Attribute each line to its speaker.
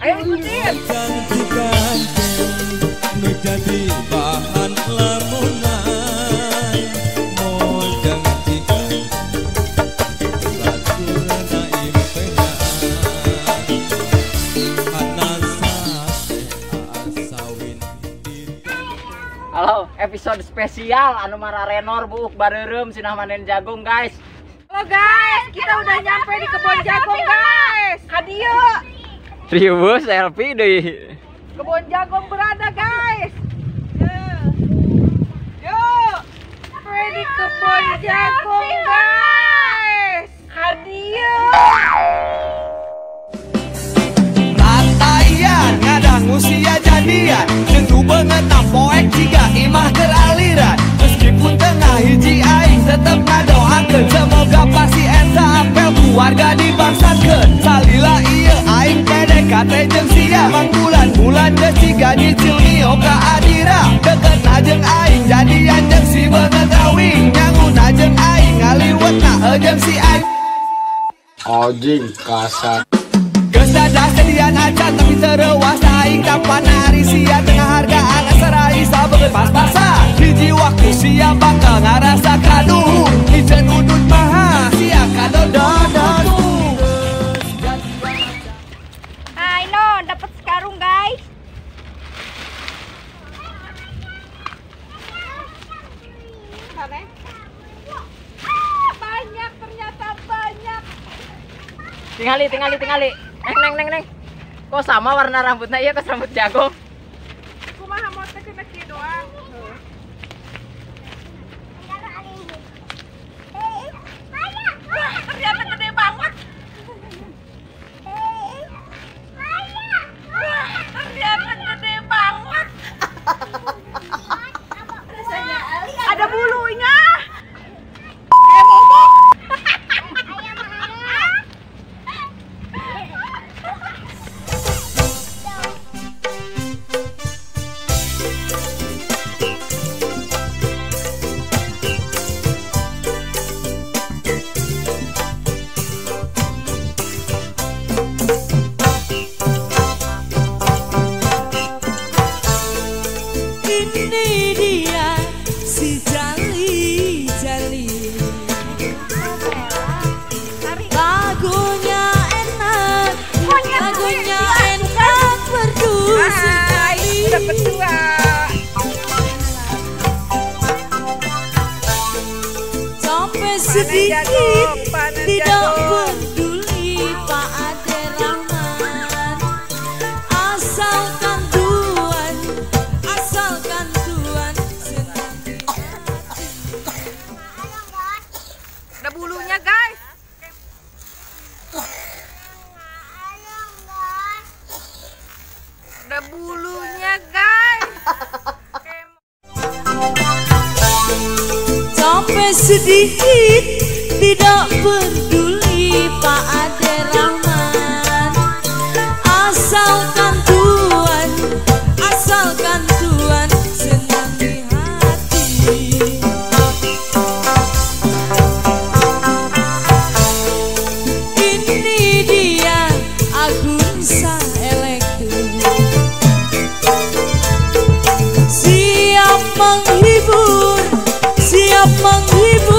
Speaker 1: Ayo ikutin.
Speaker 2: Jadi bahan lamunan mojang jika baturna impenan asawin.
Speaker 3: Halo, episode spesial anu mararenor buuk bareureum sinah manen jagung, guys.
Speaker 1: Halo guys, kita udah nyampe di kebun jagung, guys. Kadieu.
Speaker 3: Riweuh selfie deui.
Speaker 1: Kebun jagung berada, guys. Yuk, sampai di kebun jagung, guys. Kadieu.
Speaker 2: Rataian ngadang usia jadian, jeung beungeut poek jiga imah keur aliran. Meskipun tengah hiji aing tetep ngadoakeun, semoga pasti eta apel keluarga dibangsatkeun. Salila ieu aing PDKT jeung sia, mangbulan-bulan geus jiga nyicil mio ka Adira. Deketna jeung aing jadian jeung si beungeut rawing, nyanguna jeung aing ngaliwetna jeung si aing.
Speaker 4: Anjing kasar.
Speaker 2: Geus dadah sedian acan tapi tereuas aing tapana ari sia tengah hargaan asa raisa beungeut pas-pasan. Hiji waktu sia bakal ngarasa kaduhung, hijen udut maha sia kadododod.
Speaker 5: Hai non, dapat sekarung guys.
Speaker 1: Banyak ternyata banyak.
Speaker 3: Tingali, tingali, tingali. Neng, neng, neng, neng. Kok sama warna rambutnya? Iya, kok rambut jagung.
Speaker 1: Kumaha mau teh kena kieu doang. Wah, ternyata gede banget. Wah, ternyata gede banget. Ada bulunya. Kayak bobok.
Speaker 6: Ini dia si Jali Jali, lagunya enak, lagunya enak merdu sekali.
Speaker 1: Dapat dua.
Speaker 6: Sampai sedikit tidak peduli Pak Ade Rahman, asalkan Tuhan, asalkan Tuhan senang di hati.
Speaker 1: Ada bulunya guys. Ada bulunya guys.
Speaker 6: Sampai sedikit tidak peduli Pak Ade Rahman, asalkan Tuhan, asalkan Tuhan senang di hati. Ini dia Agung Sang Elektro, siap menghibur, siap menghibur.